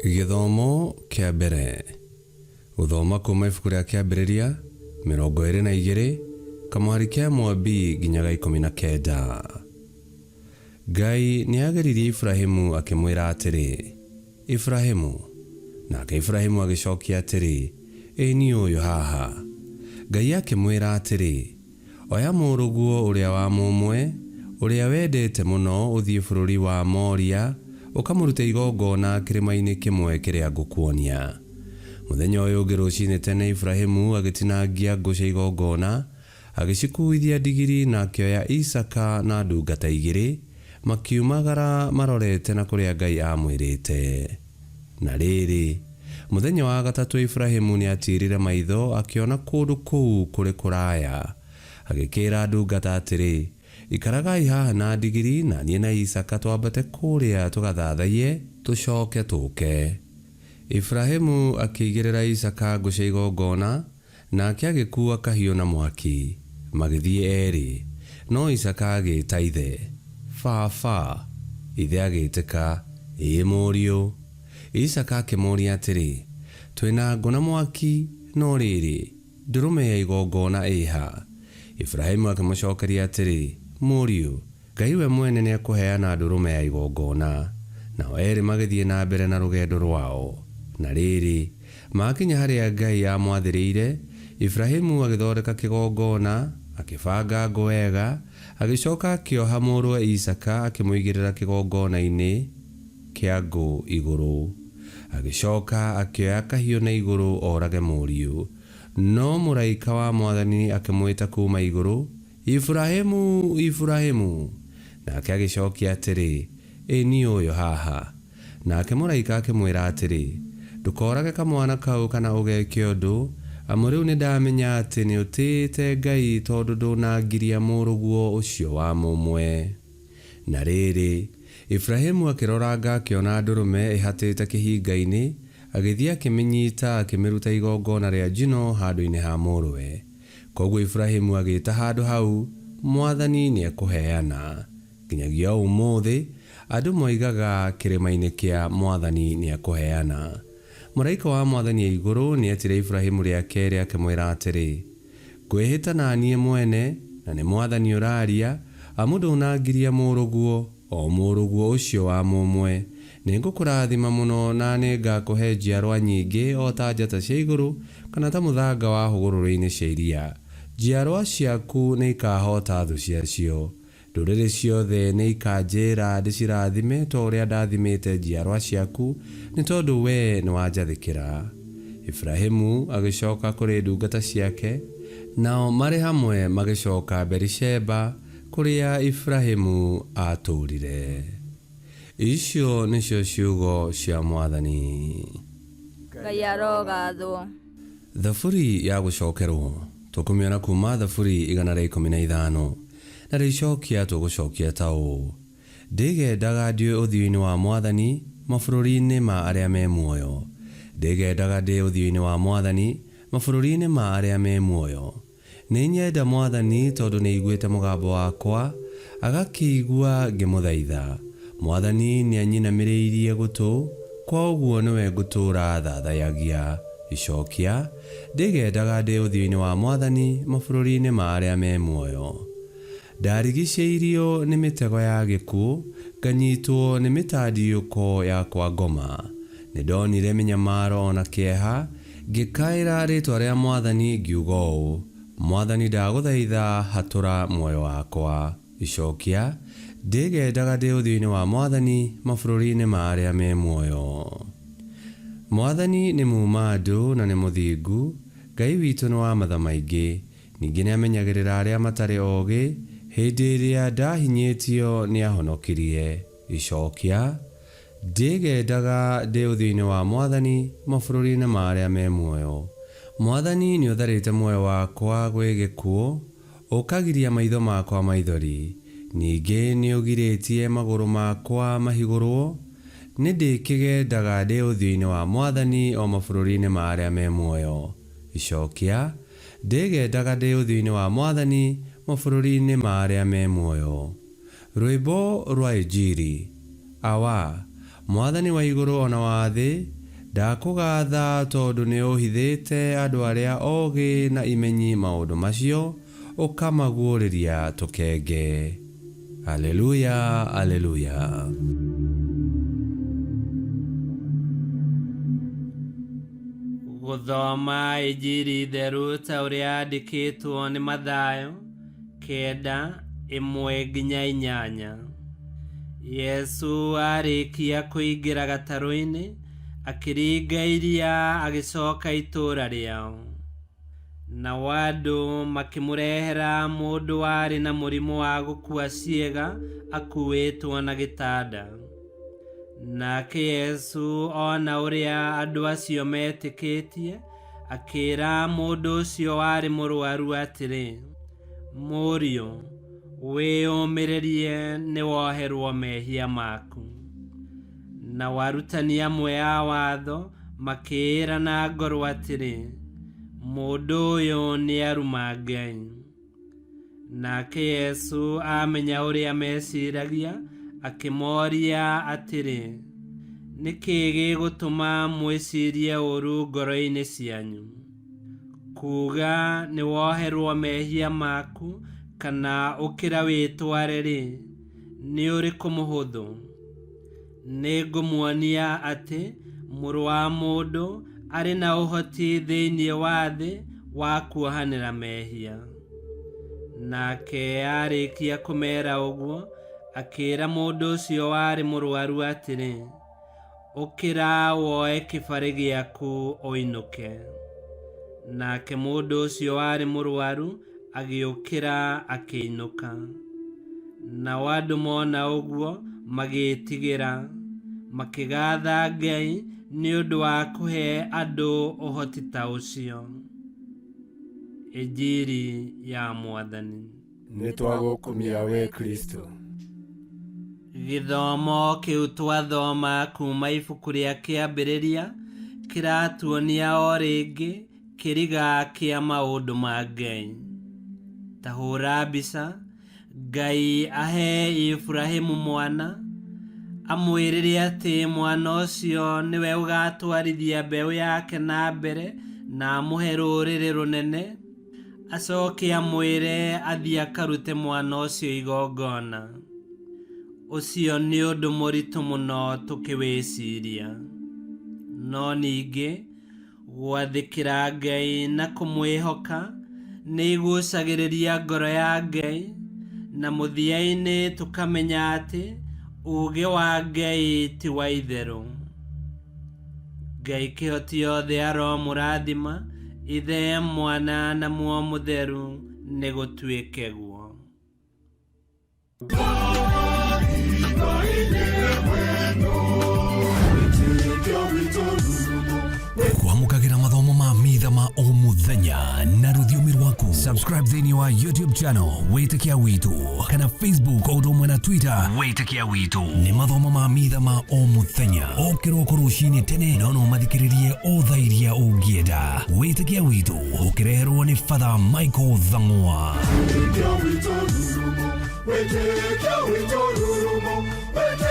Gĩthomo kĩa mbere. Gũthoma kuma ibuku rĩa Kĩambĩrĩria 22, kamũhari ka ĩmwe B nginya ga 19. Ngai nĩ aageririe Iburahimu akĩmwĩra atĩrĩ, Iburahimu! Nake Iburahimu agĩcokia atĩrĩ, Ĩ niĩ ũyũ haha. Ngai akĩmwĩra atĩrĩ, Oya mũrũguo ũrĩa wa mũmwe, ũrĩa wendete mũno, ũthiĩ bũrũri wa Moria, ũkamũrute igongona kĩrĩma-inĩ kĩmwe kĩrĩa ngũkuonia. Mũthenya ũyũ ũngĩ rũcinĩ tene Iburahimu agĩtinangia ngũ cia igongona, agĩcikuuithia ndigiri na akĩoya Isaaka na ndungata igĩrĩ, makiumagara marorete na kũrĩa Ngai aamwĩrĩte. Na rĩrĩ, mũthenya wa gatatũ Iburahimu nĩatiirire maitho akĩona kũndũ kũu kũrĩ kũraya. Agĩkĩĩra ndungata atĩrĩ, Ikaragai haha na ndigiri, na niĩ na Isaaka twambate kũrĩa tũgathathaiye, tũcoke tũũke. Iburahimu akĩigĩrĩra Isaaka ngũ cia igongona, nake agĩkuua kahiũ na mwaki, magĩthiĩ eerĩ. No Isaaka agĩĩta ithe, Baba! Ithe agĩĩtĩka, Ĩĩ mũriũ. Isaaka akĩmũũria atĩrĩ, Twĩ na ngũ na mwaki, no rĩrĩ, ndũrũme ya igongona ĩ ha? Iburahimu akĩmũcokeria atĩrĩ, Mũriũ, Ngai we mwene nĩekũheana ndũrũme ya igongona. Nao eerĩ magĩthiĩ na mbere na rũgendo rwao. Na rĩrĩ, maakinya harĩa Ngai aamwathĩrĩire, Iburahimu agĩthondeka kĩgongona, akĩbanga ngũ wega, agĩcoka akĩoha mũrũwe Isaaka akĩmũigĩrĩra kĩgongona-inĩ kĩa ngũ igũrũ. Agĩcoka akĩoya kahiũ na igũrũ orage mũriũ. No mũraika wa Mwathani akĩmwĩta kuuma igũrũ, Iburahimu, Iburahimu! Nake agĩcokia atĩrĩ, Ĩ niĩ ũyũ haha. Nake mũraika akĩmwĩra atĩrĩ, Ndũkoorage kamwana kau kana ũgeke ũndũ, amu rĩu nĩndamenya atĩ nĩũtĩĩte Ngai tondũ ndũnangiria mũrũguo ũcio wa mũmwe. Na rĩrĩ, Iburahimu akĩroranga akĩona ndũrũme ĩhatĩte kĩhinga-inĩ, agĩthiĩ akĩmĩnyita akĩmĩruta igongona rĩa njino handũ-inĩ ha mũrũwe. Kwoguo Iburahimu agĩĩta handũ hau, Mwathani nĩekũheana. Nginyagia ũmũthĩ, andũ moigaga, Kĩrĩma-inĩ kĩa Mwathani nĩekũheana. Mũraika wa Mwathani e igũrũ nĩetire Iburahimu rĩa kerĩ akĩmwĩra atĩrĩ, Ngwĩhĩta na niĩ mwene, na nĩ Mwathani ũraaria, amu ndũnangiria mũrũguo, o mũrũguo ũcio wa mũmwe. Nĩngũkũrathima mũno na nĩngakũhe njiarwa nyingĩ o ta njata cia igũrũ kana ta mũthanga wa hũgũrũrũ-inĩ cia iria. Njiarwa ciaku nĩikahoota thũ ciacio. Ndũrĩrĩ ciothe nĩikanjĩĩra ndĩcirathime ta ũrĩa ndathimĩte njiarwa ciaku, nĩ tondũ wee nĩwanjathĩkĩra. Iburahĩmu agĩcooka kũrĩ ndungata ciake, nao marĩ hamwe magĩcooka Berisheba kũrĩa Iburahĩmu aatũũrire. Icio nĩcio ciugo cia Mwathani. Ngai arogathwo. Thaburi ya gũcokerwo, tũkũmĩona kuuma Thaburi 115, na rĩicokia tũgũcokia ta ũũ, Ndĩgendaga ndĩ ũthiũ-inĩ wa Mwathani mabũrũri-inĩ ma arĩa me muoyo. Ndĩgendaga ndĩ ũthiũ-inĩ wa Mwathani mabũrũri-inĩ ma arĩa me muoyo. Nĩnyenda Mwathani tondũ nĩaiguĩte mũgambo wakwa, agakĩigua ngĩmũthaitha. Mwathani nĩanyinamĩrĩirie gũtũ, kwa ũguo nĩwe ngũtũũra thathayagia. Icokia, Ndĩgendaga ndĩ ũthiũ-inĩ wa Mwathani mabũrũri-inĩ ma arĩa me muoyo. Ndarigicĩirio nĩ mĩtego ya gĩkuũ, nganyitwo nĩ mĩtandiũko ya kwa ngoma. Nĩndonire mĩnyamaro o na kĩeha, ngĩkaĩra rĩĩtwa rĩa Mwathani ngiuga ũũ, Mwathani ndagũthaitha hatũra muoyo wakwa. Icokia, Ndĩgendaga ndĩ ũthiũ-inĩ wa Mwathani mabũrũri-inĩ ma arĩa me muoyo. Mwathani nĩ muuma andũ na nĩ mũthingu, Ngai witũ nĩ wa matha maingĩ. Ningĩ nĩamenyagĩrĩra arĩa matarĩ ogĩ, hĩndĩ ĩrĩa ndahinyĩtio nĩahonokirie. Icokia, Ndĩgendaga ndĩ ũthiũ-inĩ wa Mwathani mabũrũri-inĩ ma arĩa me muoyo. Mwathani nĩũtharĩte muoyo wakwa gwĩ gĩkuũ, ũkagiria maitho makwa maithori, ningĩ nĩũgirĩtie magũrũ makwa mahigũrũo, nĩndĩkĩgendaga ndĩ ũthiũ-inĩ wa Mwathani o mabũrũri-inĩ ma arĩa me muoyo. Icokia, Ndĩgendaga ndĩ ũthiũ-inĩ wa Mwathani mabũrũri-inĩ ma arĩa me muoyo. Rwĩmbo rwa Injiri. Awa, Mwathani wa igũrũ o na wa thĩ, ndakũgatha tondũ nĩ ũhithĩte andũ arĩa ogĩ na imenyi maũndũ macio, ũkamaguũrĩria tũkenge. Aleluya, aleluya. Gũthoma Injiri theru ta ũrĩa yandĩkĩtwo nĩ Mathayo 9:1-8. Yesu arĩkia kũingĩra gatarũ-inĩ, akĩringa iria agĩcoka itũũra rĩao. Nao andũ makĩmũrehera mũndũ warĩ na mũrimũ wa gũkua ciĩga akuuĩtwo na gĩtanda. Nake Yesu ona ũrĩa andũ acio metĩkĩtie, akĩĩra mũndũ ũcio warĩ mũrwaru atĩrĩ, Mũriũ, wĩyũmĩrĩrie nĩwoherwo mehia maku. Nao arutani amwe a watho makĩĩra na ngoro atĩrĩ, Mũndũ ũyũ nĩaruma Ngai. Nake Yesu amenya ũrĩa meciragia, akĩmoria atĩrĩ, Nĩ kĩĩ gĩgũtũma mwĩcirie ũũru ngoro-inĩ cianyu? Kuuga nĩwoherwo mehia maku kana ũkĩra wĩtware-rĩ, nĩ ũrĩkũ mũhũthũ? Nĩngũmuonia atĩ Mũrũ wa Mũndũ arĩ na ũhoti thĩinĩ wa thĩ wa kuohanĩra mehia. Nake aarĩkia kũmeera ũguo, akĩĩra mũndũ ũcio warĩ mũrwaru atĩrĩ, Ũkĩra woe kĩbarĩ gĩaku ũinũke. Nake mũndũ ũcio warĩ mũrwaru agĩũkĩra akĩinũka. Nao andũ mona ũguo magĩĩtigĩra, makĩgaatha Ngai nĩ ũndũ wa kũhe andũ ũhoti ta ũcio. Injiri ya Mwathani. Nĩtwagũkumia we Kristo. Gĩthomo kĩu twathoma kuma ibuku rĩa Kĩambĩrĩria kĩratuonia o rĩngĩ kĩriga kĩa maũndũ ma Ngai. Ta hũra mbica Ngai ahe Iburahĩmu mwana, amwĩrĩre atĩ mwana ũcio nĩwe ũgatwarithia mbeũ yake na mbere na amũhe rũrĩrĩ rũnene, acoke amwĩre athiĩ akarute mwana ũcio igongona. Ũcio nĩ ũndũ mũritũ mũno tũkĩwĩciria. No ningĩ, gwathĩkĩra Ngai na kũmwĩhoka nĩ igucagĩrĩria ngoro ya Ngai, na mũthia-inĩ tũkamenya atĩ ũũgĩ wa Ngai ti wa itherũ. Ngai kĩhoti yothe aromũrathima, Ithe, Mwana na Muoyo Mũtheru, nĩ gũtuĩke guo. Kwamũkagĩra mathomo ma mitha ma o mũthenya na rũthiomi rwaku. Subscribe thĩinĩ wa YouTube channel Wĩtĩkia Witũ kana Facebook o ũndũ ũmwe na Twitter Wĩtĩkia Witũ. Nĩ mathomo ma mitha ma o mũthenya o kĩroko rũcinĩ tene, no no mathikĩrĩrie o thaa iria ũngĩenda. Wĩtĩkia Witũ ũkĩreherwo nĩ Father Michael Thang'wa. Wĩtĩkia witũ rurumo, wĩtĩkia witũ rurumo, wĩtĩkia